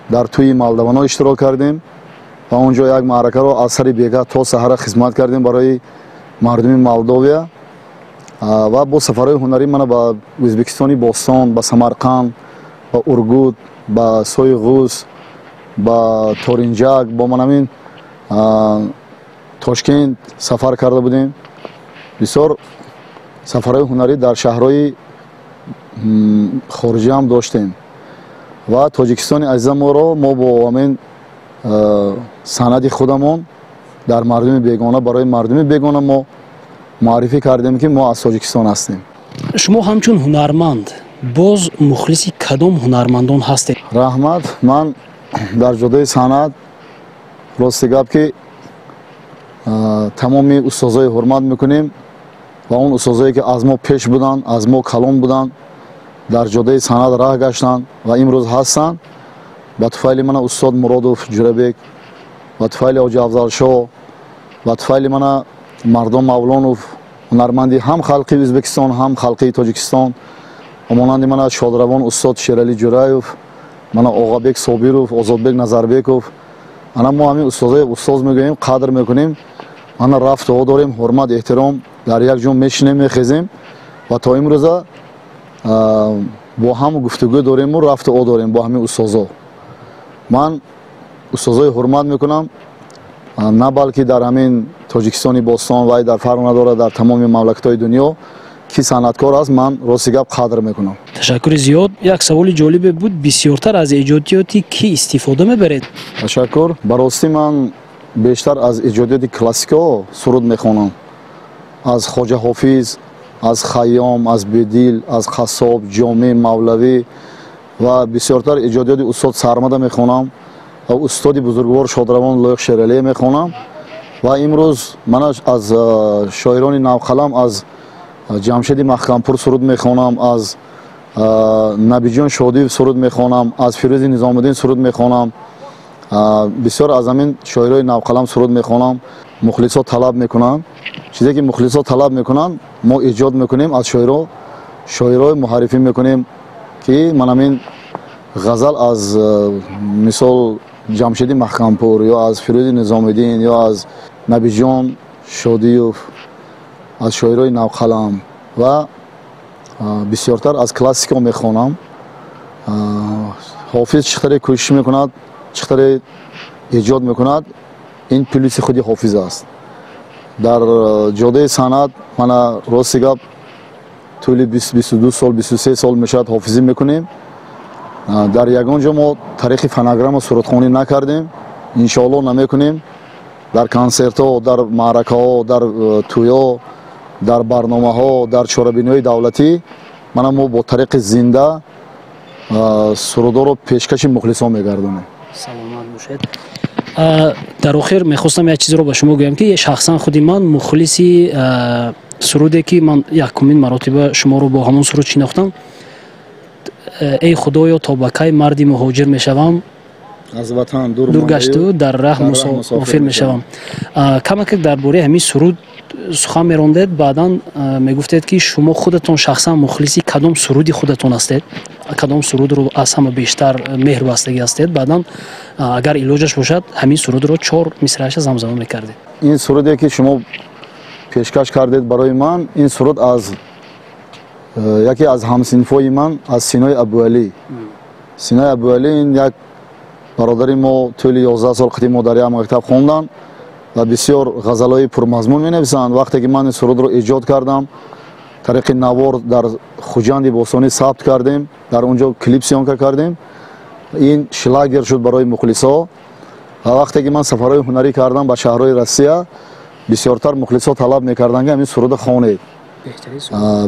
[SPEAKER 6] дар тӯи молдавано иштирок кардем ва он ҷо як маъракаро аз сари бегаҳ то саҳара хизмат кардем барои мардуми Молдовия. Ва бо сафарҳои ҳунарӣ мана ба Ӯзбекистони бостон, ба Самарқанд, ба Ургут, ба Сойғуз, ба Торинҷак, бо манамин Тошкент сафар карда будем. Бисёр сафарҳои ҳунарӣ дар шаҳрҳои хориҷӣ ҳам доштем ва Тоҷикистони азизамонро мо бо ҳамин санъати худамон дар мардуми бегона, барои мардуми бегона мо муаррифӣ кардем, ки мо аз Тоҷикистон ҳастем.
[SPEAKER 1] Шумо ҳамчун ҳунарманд боз мухлиси кадом ҳунармандон ҳастед?
[SPEAKER 6] Раҳмат. Ман дар ҷодаи санъат, рости гап, ки тамоми устозое ҳурмат мекунем ва он устозое ки аз мо пеш буданд, аз мо калон буданд, дар ҷодаи санъат раҳ гаштанд ва имрӯз ҳастанд, ба туфайли мана устод Муродов Ҷурабек, ба туфайли Ҳоҷи Афзалшоҳ, ба туфайли мана Мардон Мавлонов, ҳунарманди ҳам халқи Ӯзбекистон, ҳам халқи Тоҷикистон, ва монанди мана шодравон устод Шералӣ Ҷураев, мана Оғабек Собиров, Озодбек Назарбеков. Ана мо ҳамин устозои устоз мегӯем, қадр мекунем, ана рафтуо дорем, ҳурмат, эҳтиром, дар як ҷо мешинем, мехезем ва то имрӯза бо ҳам гуфтугӯ дорему рафтуо дорем бо ҳамин устозо. Ман устозои ҳурмат мекунам, на балки дар ҳамин Тоҷикистони бостон, вай дар фарқ надорад, дар тамоми мамлакатҳои дунё ки санъаткор аст, ман рости гап қадр мекунам.
[SPEAKER 1] Ташаккури зиёд. Як саволи ҷолибе буд: бисёртар аз эҷодиёти кӣ истифода мебаред?
[SPEAKER 6] Ташаккур. Ба ростӣ, ман бештар аз эҷодиёти классикаҳо суруд мехонам, аз Хоҷа Ҳофиз, аз Хайём, аз Бедил, аз Қассоб, Ҷомӣ, Мавлавӣ ва бисёртар эҷодиёти устод Сармада мехонам ва устоди бузургвор шодравон Лоиқ Шералие мехонам. Ва имрӯз ман аз шоирони навқалам, аз Ҷамшеди Маҳкампур суруд мехонам, аз Набиҷон Шодиев суруд мехонам, аз Фирӯзи Низомуддин суруд мехонам, бисёр аз ҳамин шоирои навқалам суруд мехонам. Мухлисо талаб мекунанд, чизе ки мухлисо талаб мекунанд, мо эҷод мекунем, аз шоиро муаррифӣ мекунем, ки ман ҳамин ғазал аз, мисол, Ҷамшеди Маҳкампур ё аз Фирӯзи Низомиддин ё аз Набиҷон Шодиев, аз шоирои навқалам ва бисёртар аз классикао мехонам. Ҳофиз чӣ хеле кӯшиш мекунад. чӣ хеле эҷод мекунад, ин плюси худи Ҳофиз аст. Дар ҷодаи санъат мана рости гап тӯли 22 сол, 23 сол мешавад ҳофизӣ мекунем. Дар ягон ҷо мо тариқи фонограмма сурудхонӣ накардем, иншоалло намекунем. Дар консертҳо, дар маъракаҳо, дар тӯйҳо, дар барномаҳо, дар чорабиниҳои давлатӣ мана мо бо тариқи зинда сурудҳоро пешкаши мухлисон мегардонем.
[SPEAKER 1] Саломат бошед. Дар охир мехостам як чизро ба шумо гӯям, ки шахсан худи ман мухлиси суруде ки ман якумин маротиба шуморо бо ҳамон суруд шинохтам, эй Худоё, то ба кай марди муҳоҷир мешавам,
[SPEAKER 6] аз ватан
[SPEAKER 1] дур гашту дар раҳ мусофир мешавам. Камакак дар бораи ҳамин суруд сухан мерондед, баъдан мегуфтед, ки шумо худатон шахсан мухлиси кадом суруди худатон ҳастед, кадом сурудро аз ҳама бештар меҳр бастагӣ ҳастед. Баъдан агар илоҷаш бошад, ҳамин сурудро чор мисраъаша замзама мекардед.
[SPEAKER 6] Ин суруде ки шумо пешкаш кардед барои ман, ин суруд аз яке аз ҳамсинфои ман, аз Синои Абуалӣ. Синои Абуалӣ ин як бародари мо, тӯли 11 сол қити мо дар як мактаб хонданд ва бисёр ғазалҳои пурмазмун менависанд. Вақте ки ман ин сурудро эҷод кардам, тариқи навор дар Хуҷанди бостонӣ сабт кардем, дар он ҷо клип съёмка кардем. Ин шлягер шуд барои мухлисҳо. Ва вақте ки ман сафарҳои ҳунарӣ кардам ба шаҳрҳои Россия, бисёртар мухлисҳо талаб мекарданд, ки ҳамин сурудро хонед.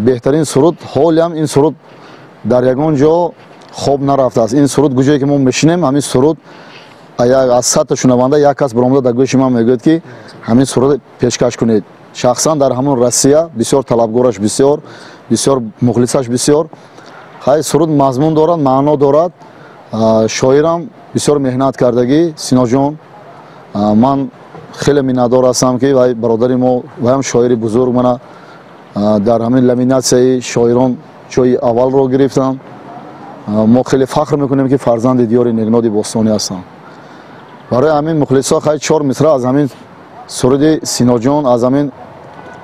[SPEAKER 6] Беҳтарин суруд. Ҳолиам ин суруд дар ягон ҷо хоб нарафтааст. Ин суруд куҷое ки мо мешинем, ҳамин суруд аз 100 та шунаванда як кас баромада дар гӯши ман мегӯяд, ки ҳамин суруд пешкаш кунед. Шахсан дар ҳамон Россия бисёр талабгораш бисёр, бисёр мухлисаш бисёр. Хай, суруд мазмун дорад, маъно дорад. Шоирам бисёр меҳнат кардагӣ, Синоҷон. Ман хеле миннатдор ҳастам, ки вай бародари мо, вайам шоири бузург, мана дар ҳамин номинатсияи шоирон ҷои аввалро гирифтам. Мо хеле фахр мекунем, ки фарзанди диёри Негноди бостонӣ ҳастам. Барои ҳамин мухлисҳо хай чор мисра аз ҳамин суруди Синоҷон, аз ҳамин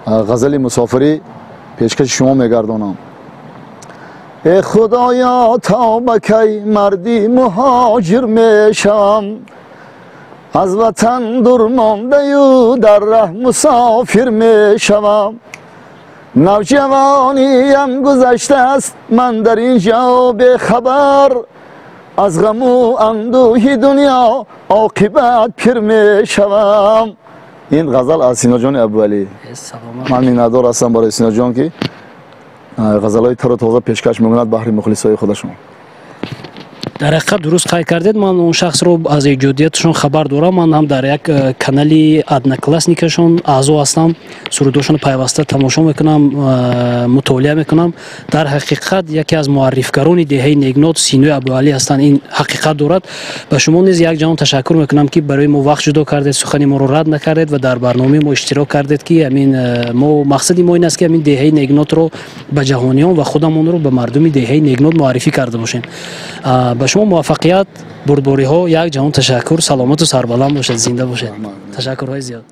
[SPEAKER 6] ғазали мусофирӣ пешкаши шумо мегардонам. Э Худоё, то ба кай марди муҳоҷир мешавам, аз ватан дур мондаю дар раҳ мусофир мешавам. Навҷавониям гузаштааст, ман дар ин ҷо бехабар, аз ғаму андӯҳи дунё оқибат пир мешавам. Ин ғазал аз Синоҷони Абуалӣ. Ман миннатдор ҳастам барои Синоҷон, ки ғазалҳои тару тоза пешкаш мекунад баҳри мухлисҳои худашон.
[SPEAKER 1] Дар ҳақиқат дуруст қайд кардед. Ман он шахсро аз эҷодияташон хабар дорам. Ман ҳам дар як канали одноклассникашон аъзо ҳастам, сурудҳошонро пайваста тамошо мекунам, мутолиа мекунам. Дар ҳақиқат яке аз муаррифгарони деҳаи Негнот Синои Абуалӣ ҳастанд, ин ҳақиқат дорад. Ба шумо низ як ҷаҳон ташаккур мекунам, ки барои мо вақт ҷудо кардед, сухани моро рад накардед ва дар барномаи мо иштирок кардед, ки ҳамин мо мақсади мо ин аст, ки ҳамин деҳаи Негнотро ба ҷаҳониён ва худамонро ба мардуми деҳаи Негнот муаррифӣ карда бошем. Ба шумо муваффақият, бурдбориҳо, як ҷаҳон ташаккур. Саломату сарбаланд бошед, зинда бошед. Ташаккурҳои зиёд.